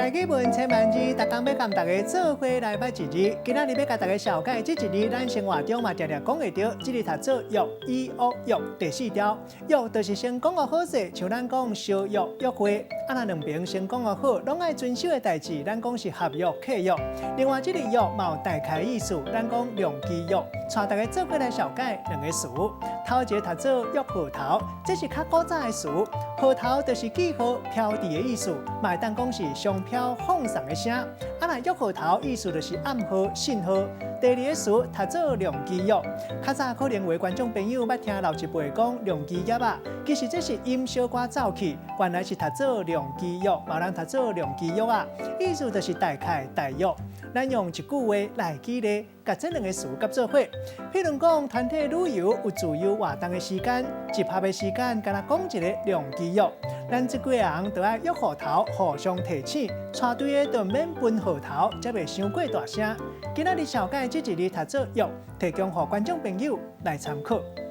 台語文千萬字，逐工欲共大家做伙來捌一字。今仔日欲共大家紹介這一字，咱生活中嘛定定講會著，這字讀做約，E O 約，第四調約就是先講予好勢，像咱講相約約會，啊若兩爿先講予好，攏愛遵守的代誌，咱講是合約契約。另外，這個約嘛有大概意思，咱講量其約，帶大家做伙來紹介兩个詞。頭一个讀做約號頭，這是較古早的詞，號頭就是記號、標誌的意思，嘛會當講是商標放送的聲。啊，若約號頭意思就是暗號、信號。第二个詞讀做量其約，較早可能有的觀眾朋友捌聽老一輩講量其業仔，其實這是音小可走去，原來是讀做量其約，嘛有人讀做量其約仔，意思就是大概、大約。咱用一句話來舉例，共這兩个詞夾做伙。譬如講，團體旅遊有自由活動的時間，集合的時間，敢若講一个量其約。咱這幾个人著愛約號頭，互相提醒，帶隊的就毋免分號頭，才袂傷過大聲。今仔日紹介這一字讀做約，提供予觀眾朋友來參考。